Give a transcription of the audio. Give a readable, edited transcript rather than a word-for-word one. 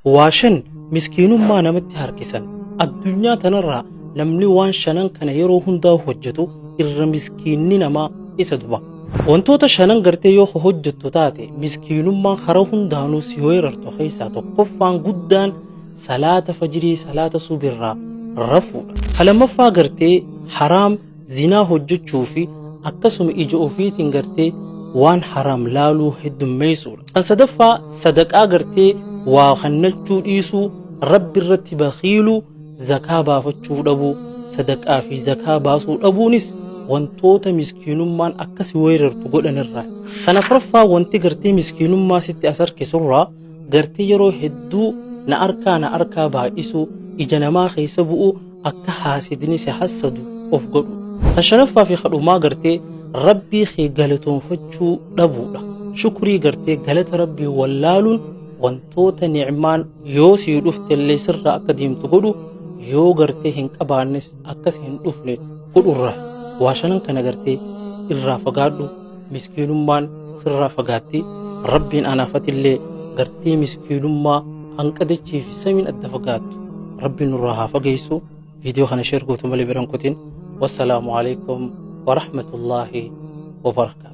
Waa shan miskiinummaa namatti harkisan. Addunyaa tanarraa namni waan shanan kana yeroo hundaa hojjetu irra miskiinni namaa isa duba. Wantoota shanan gartee yoo hojjettu taate miskiinummaan karaa hundaanuu si weerartu keessaa tokkoffaan guddaan salaata fajirii, salaata subirraa rafuudha. Ka lammaffaa gartee haraam zinaa hojjechuu fi akkasuma ija ofiitiin gartee waan haraam laaluu heddummeessuudha. Kan sadaffaa sadaqaa gartee waa kennachuu dhiisuu, Rabbi irratti bakiiluu, zakaa baafachuu dhabuu, sadaqaa fi zakaa baasuu dhabuunis wantoota miskiinummaan akka si weerartu godhanirraa. Kan afraffaa wanti gartee miskiinummaa sitti as harkisurraa gartee yeroo hedduu na arkaa na arkaa baay'isuu, ija namaa keessa bu'uu, akka haasidni si hassadu of godhu. Kan shanaffaa fi kadhumaa gartee Rabbii kee galatoonfachuu dhabuudha. Shukrii gartee galata Rabbii wallaaluun wantoota ni'maan yoo sii dhuftellee sirraa akka deemtu godhu, yoo gartee hin qabaannes akkas hin dhufne godhurraa. Waa shanan kana gartee irraa fagaadhu, miskiinummaan sirraa fagaatti. Rabbiin anaafatillee gartee miskiinummaa hanqa dachii fi samiin adda fagaattu Rabbiin nurraa haa fageessu. Viidiyoo kana share gootu malee biran kutin. Wassalaamu alaikum warahmatullaahi wabarakaatu.